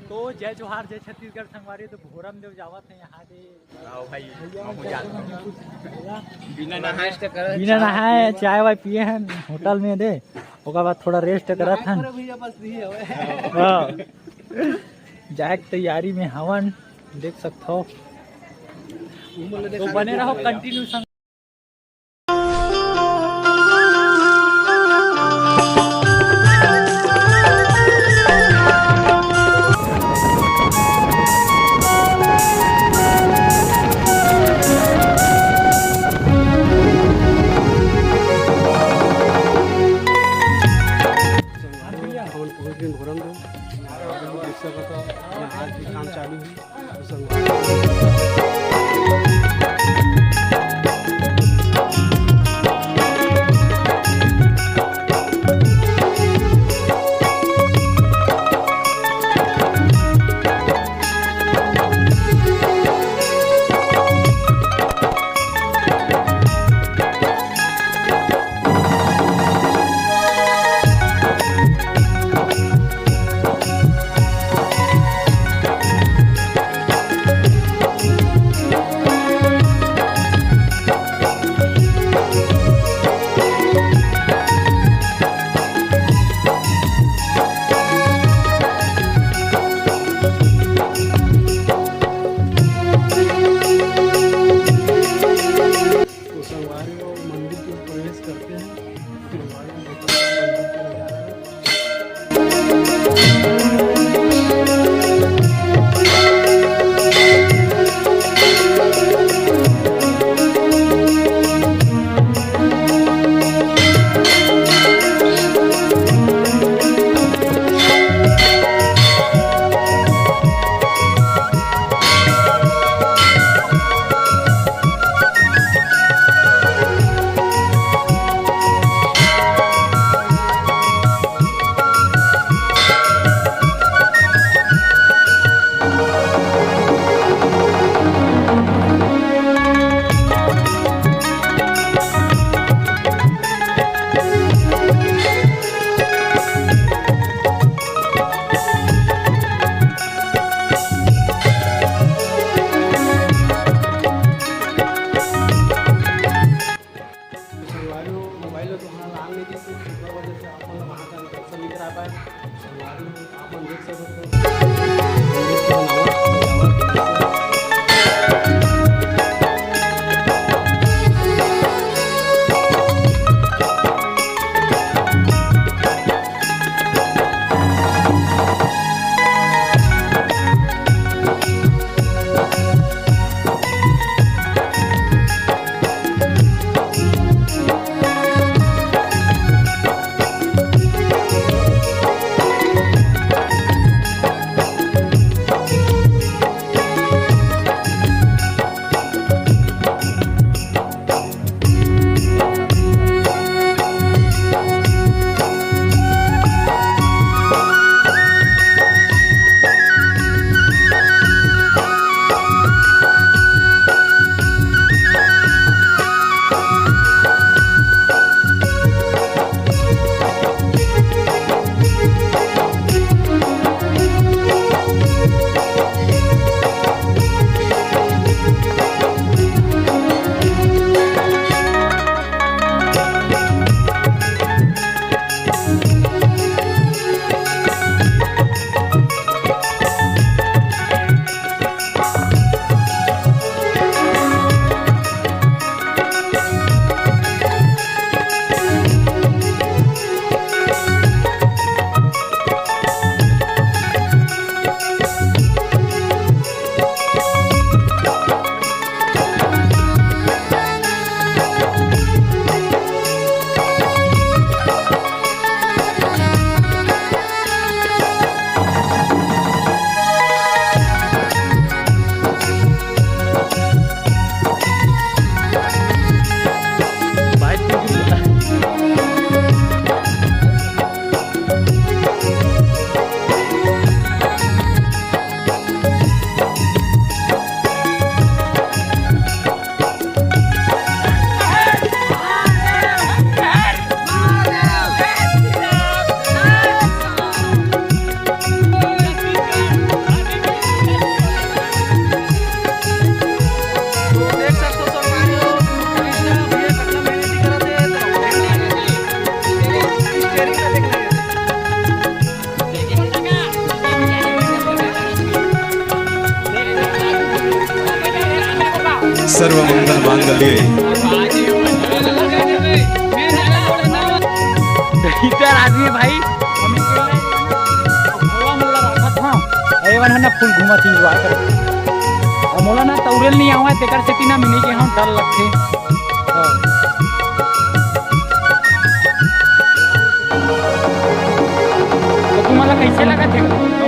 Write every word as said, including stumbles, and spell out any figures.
तो जय जोहार, जय छत्तीसगढ़ संगवारी। तो भोरमदेव जावत हे यहाँ दे। आओ भाई, भैया, महू जात हूँ। बिना नहाए, बिना नहाए चाय वाय पिए हैं होटल में दे, ओकर बाद थोड़ा रेस्ट करत हन। भैया बस नहीं हवे। हाँ, जाए के तैयारी में हवन, देख सकत हो। तो बने रहो कंटिन्यू संग। हमन पहुंच गए भोरमदेव। देख सकत हो, यहाँ आज भी काम चालू है। सर्व मंगल मांगल्ये। इधर आदमी भाई, हम इनके लिए भोला मोला रखत हन। ए मन ह ना full घूमत enjoy करत। अउ मोला ना तौरेल नहीं आवत, तेकर सेती ना मिनी के हम डर लगथे। हाँ। तो तुम्हाला कैसे लगत हे?